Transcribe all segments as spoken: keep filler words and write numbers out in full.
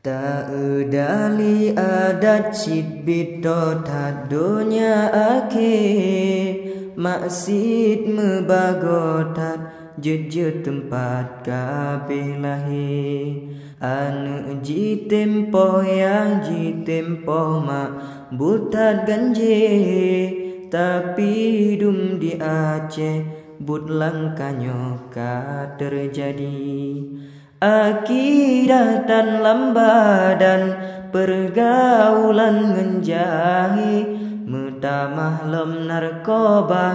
Taeudali adat cit bit that donya akhé, maksiet meubagoe that jeuet-jeuet teumpat ka abéh lahé. Aneuëk jitem poh yah, jitem poh mak, buet that ganjé, tapi dum di Aceh buet langka nyoe ka teujadi. Akidah tan lam badan, peurgaulan ngon jahé, meutamah lom narkoba,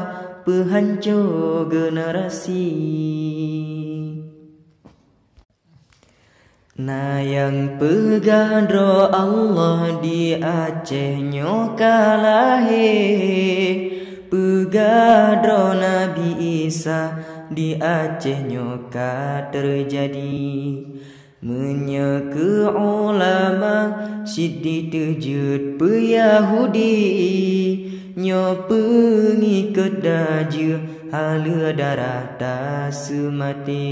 peuhanco generasi. Na nyang peugah droe Allah di Aceh nyoe ka lahé, peugah droe Nabi Isa di Aceh nyoe ka teujadi. Meunyoe keu ulama cit di teujeuet peuyahudi, nyoe peungikot dajeuh haleue darah taseumaté.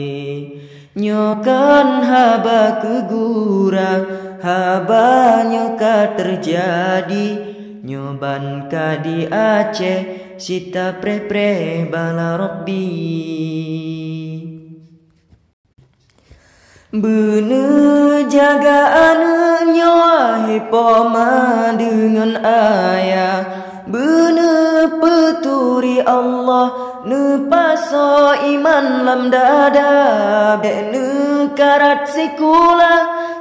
Nyoe kon haba keu gura, haba nyoe ka teujadi, nyoe ban ka di Aceh cit tapreh-preh bala Rabbi. Beuneuh jaga aneuëk nyoe, hai po ma deungon ayah. Beuneuh peuturi Allah, neupasoe iman lam dada. Bék neukarat sikula,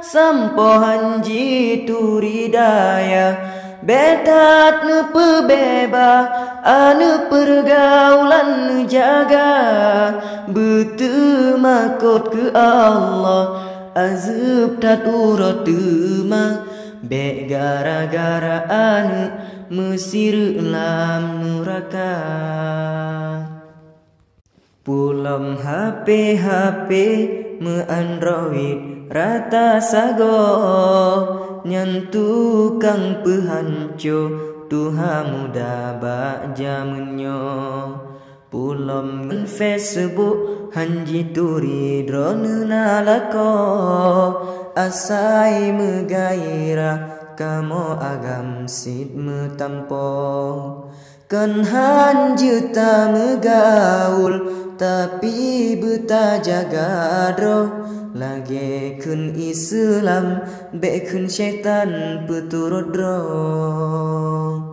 sampoe han jituri dayah. Bék that neupeubeubaih, aneuëk peurgaulan neujaga. Beuteumakot keu Allah, azeub that uroe teuma. Bék gara-gara aneuëk meusireuk lam nuraka. Pulom HP-HP meu-Android rata sagoe, nyan tukang peuhanco tuha muda bak jamén nyoe. Pulom ngon Facebook han jituri droeneuh na lakoe, asai meugairah kamoe agam cit meutampo. Kon han jeuet tameugaul, tapi beutajaga droe. Lagée kheun Islam, bék kheun syaitan peuturot droe.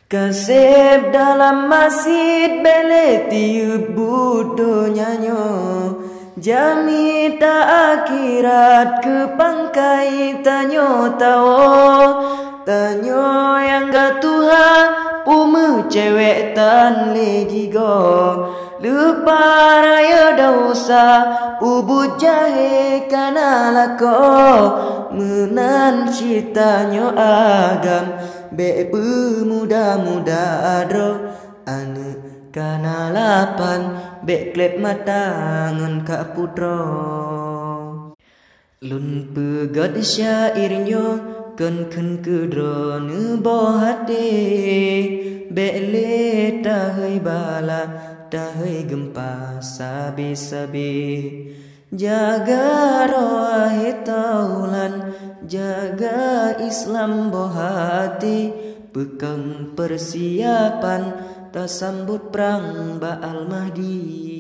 Kaseb dalam masjid bék lé tiyeub buet donya nyoe. Jamita akhirat keu pangkai tanyoe tawoe. Tanyoe nyang ka tuha, peue meucewek tan lé jigoe. Leupah rayeuk desya, peubuet jahé kana lakoe. Meunan cit tanyoe agam, bék peumuda-muda droe. Aneuëk kana lapan, bék kleb mata ngon kak putroe. Lôn peugét syair nyoe kon kheun keu droeneuh boh até, bék lé tahôi bala, tahôi geumpa sabe-sabe. Jaga roh akhé taulan, jaga Islam boh até, peukong peusiapan tasambot prang bak Al-Mahdi.